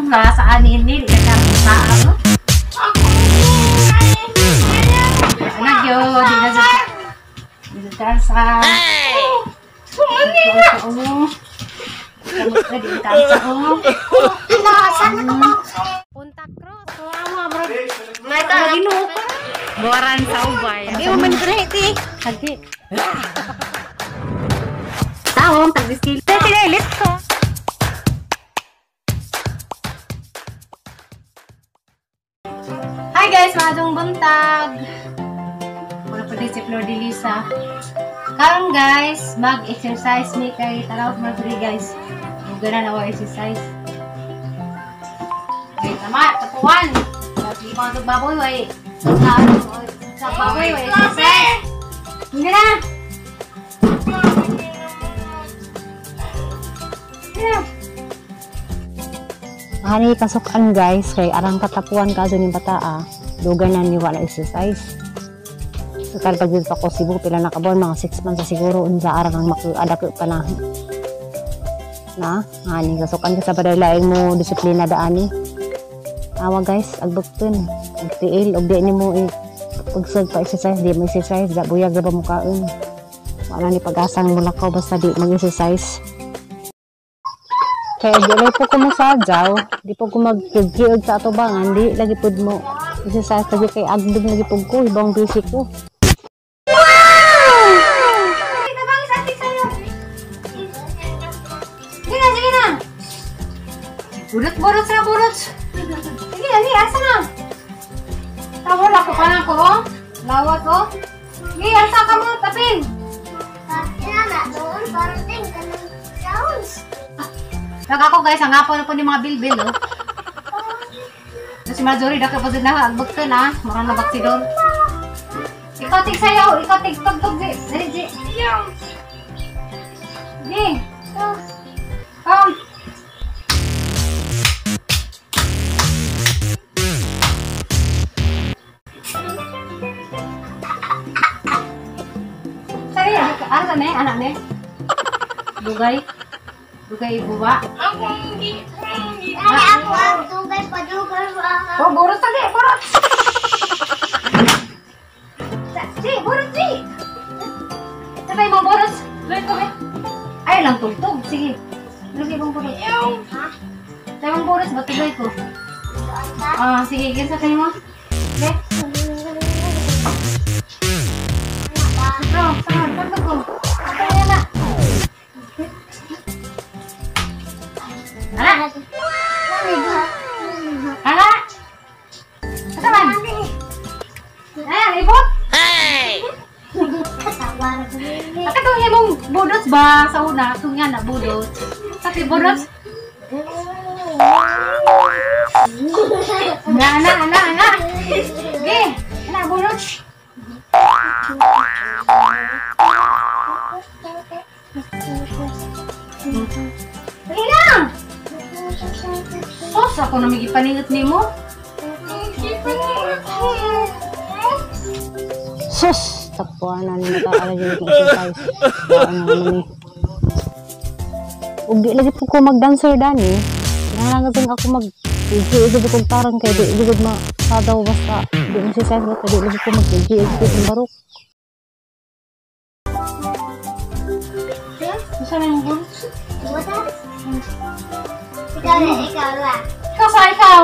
Sa anin ni di ka sa ako. Anak yo, di na sa sa. Punta Cruz. Boran sa ubay. Di mo man ti. Hagi. Taong tagdiskil. Pinilit ko. Hi guys, maadong buntag. Wala pa din si Flor de Lisa. Karon guys, mag-exercise mi kay tanaw man free guys. Muga na ako exercise. Okay, tama, tapuan. Di pa ako baboy way. Sa baboy way exercise. Hindi na. Hani kasukan guys kay arang katapuan kaso ni bata dugay na ni wala exercise. Total pag dito ako Cebu pila na kabuan mga 6 months siguro unsa arang ang makuadako pa na. Na hani kasukan ka sa padaylaing mo disiplina daani. Awa guys agbukton agtiil og di nimo pagsug pa exercise di mo exercise da buyag ra ba mukaon. Wala ni pag-asang mulakaw basta di mag-exercise. Kaya di lang po ko masadyaw, di po ko magkigiog sa atubangan, di lagi po mo exercise lagi kay agdog lagi po ko, ibang busy ko. Wow! Sige na, sige na! Burot-burot sa burot! Sige, ali, asa na? Tawol ako pa na ko, oh. Lawat, oh. Sige, asa ka mo, tapin! Doon, parang ting, ganun, sounds. Nag ako guys, ang hapon na po ni mga bilbil, oh. Si Marjorie, daka pa na, agbagto na. Marang nabaksi doon. Ikaw tig sayaw, ikaw tig tugtog, di. Dali, di. Di. Kom. Sorry, ano na, anak ni? Dugay. Dugay buwa. Ay, ako ang dugay pa, dugay pa. Oh, burot sa di, burot. Di, burot, di. Sabay mo, burot. Luit ko, eh. Ay, lang tugtog. Sige. Lugi mong burot. Ha? Sabay mong burot, ba't tuloy ko? Ah, sige, kinsa kayo mo? Okay? Bro, saan? Tugtog ko. Ay, na. Ala! Ala! Asa man? Ayan, ibot! Hey! Akatong imong budots ba sa una? Itong yan na budot. Sa budots? Ana, ana, ana, ana! Sige! Ana, budots! Dali na! Sos, ako na may ipaningot ni mo. Sus! Tapuan na ni mata lagi ng exercise. Ano naman eh. Ug di lagi po ko mag-dancer dani. Kinahanglan kasi ako mag-igig kong tarang kay di gud ma sadaw basta di exercise basta di lagi ko mag-igig kong barok. Saan ang budots? Ikaw na, ikaw na. Ikaw sa ikaw!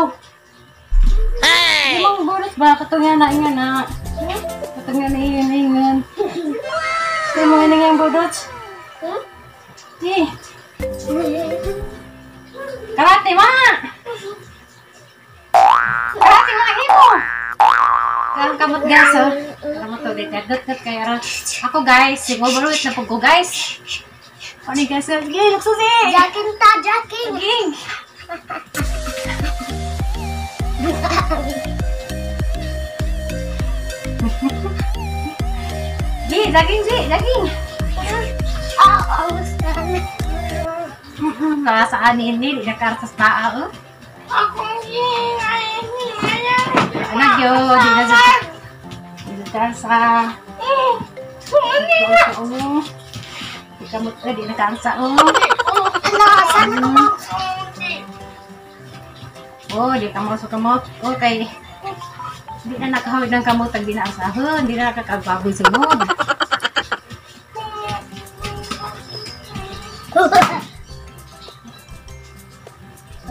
Hey! Di mong budots ba? Katong yan na, ingan na. Katong yan na, ingan, ingan. Di mo ingan yung budots? Di! Karate, ma! Karate, ma! Imo! Karang kamot guys, oh. Kamot to, dito. Dot, kaya. Ako guys, siguro na po ko guys. Ano guys? Sige, luksusi! Jacking ta, jacking! Jacking! Ji, jogging, Ji, jogging! Nasa anin ni, di nakartas paa, oh. Anak yo, di na sa Kamot di na kansa oh. Ano, saan ka ba? Oh, di ka mo sa kamot. Okay. Di na nakahawid ng kamot ang ginaasahon. Di na nakakagbaboy sunod.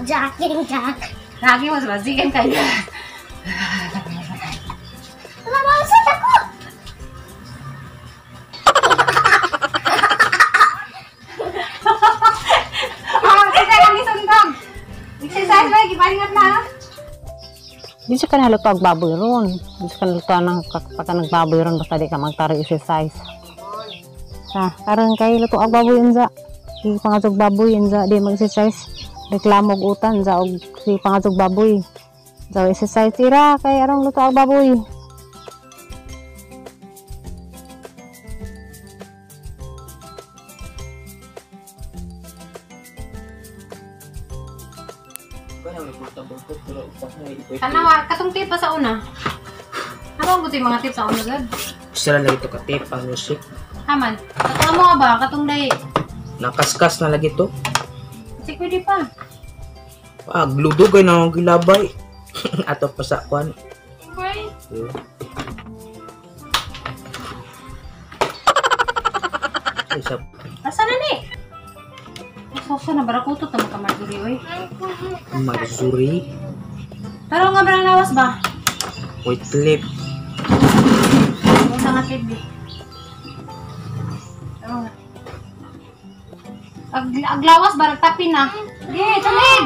Jack, Jack. Lagi mo sa basikan kayo. Mama, saan ako? Ah, sige lang isundog. Exercise ba? Gipalingat na. Di siya ka naluto ang baboy ron. Di siya ka naluto ng pagka nagbaboy ron basta di ka magtaro exercise. Sa, karon kay luto ang baboy unsa. Di pangatog baboy unsa di mag-exercise. Reklamo og utan sa og si pangatog baboy. Sa exercise tira kay arong luto ang baboy. Tanawa, katong tip pa sa una. Ano ang gusto yung mga tip sa una, God? Sila lagi to ka-tip ang music. Haman, katong mo ba? Katong day. Nakaskas na lagi to. Kasi pwede pa. Ah, gludugay na akong gilabay. Ato pa sa kwan. Okay. Isa Asa na ni? Sosa na barakuto tama ka Marjorie, oy. Marzuri. Pero nga ba lawas ba? Wait clip. Unsa nga tip di? Pero nga. Aglawas ba nagtapin na? Di, salig!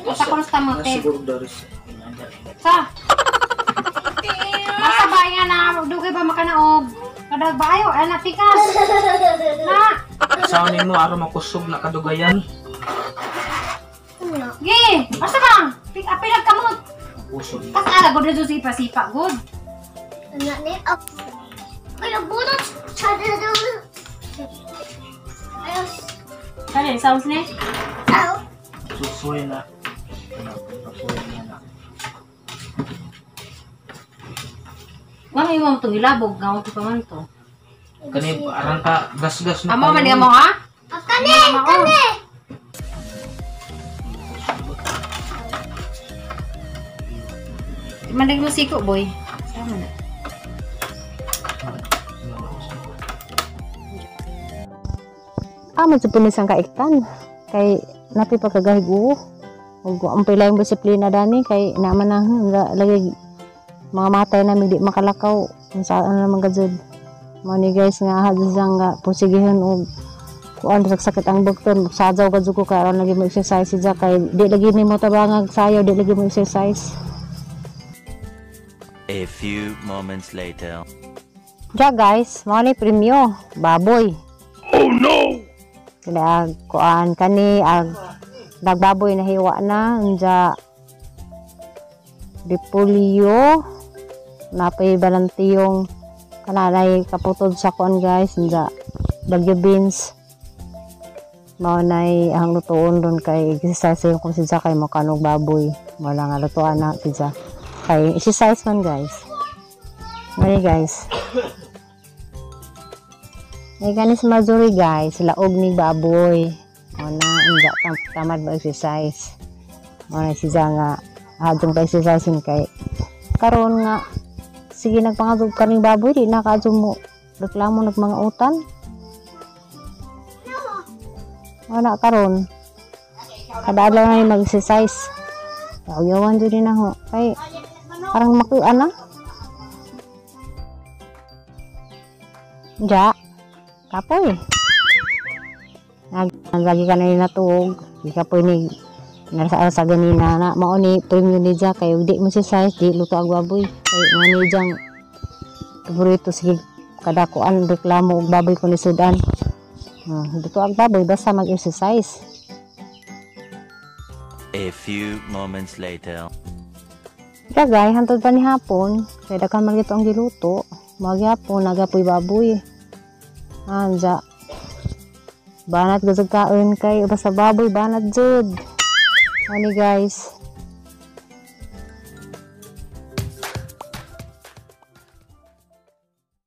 Asa ko sa tamote. Siguro daris. Sa? Asa ba nga na dugay ba makanaog? Kadag ba ayo ay napikas. Na. Sa mo aron makusog na kadugayan. Gi, asa ba? Pik apil ang kamot. Kusog. Kas ara gud na sipa-sipa gud. Kani sounds ni? Susuy na. Susuy na. Wa may mo itong ilabog nga pa man to. Kani arang ka gasgas na. Amo man nga mo ha? Kani, kani. Mandag mo siko boy. Sama na. Ah, man sa punisang kaiktan. Kay napi pagkagahig uo. Ug ang pila yung disiplina dani kay naman na lagi mga matay namin di makalakaw. Kung saan naman gajud. Mao ni guys nga hadis nga pusigihon og kuan bisag sakit ang bugton sajaw gajud ko kay aron lagi mo exercise siya kay di lagi nimo tabangag sayo di lagi mo exercise. A few moments later. Ja guys, mao ni premyo, baboy. Oh no. Kaya kuan kani ag nagbaboy na hiwa na unja repolyo napay balantiyong kanalay kaputod sa kuan guys unja bagyo beans mao nay ang lutuon ron kay exercise yung kung siya kay makanog baboy wala nga lutuan na siya kay exercise man guys. Mali guys. May ganis Marjorie guys, laog ni baboy. O na, unja tamad ba exercise. O na siya nga hadong pa exercise kay karon nga sige nagpangadog kaning baboy di na kaadto mo reklamo nag mga utan. Wala karon. Kada adlaw na mag-exercise. Yawan jud na ho. Kay parang makuan na. Ja. Kapoy. Lagi ka na natuog. Di kapoy ni nasa sa ganina na mao ni premium ni Ja kay di mo exercise di luto ang baboy. Kay mao ni Jang paborito sige kadakuan reklamo og baboy ko ni Sudan. Luto ang baboy basta mag-exercise. A few moments later. Dagay hantod pa ni hapon kay daghan man gito ang giluto. Magyapon nagapoy baboy. Anja. Banat gud kaon kay basta baboy banat jud. Ani guys.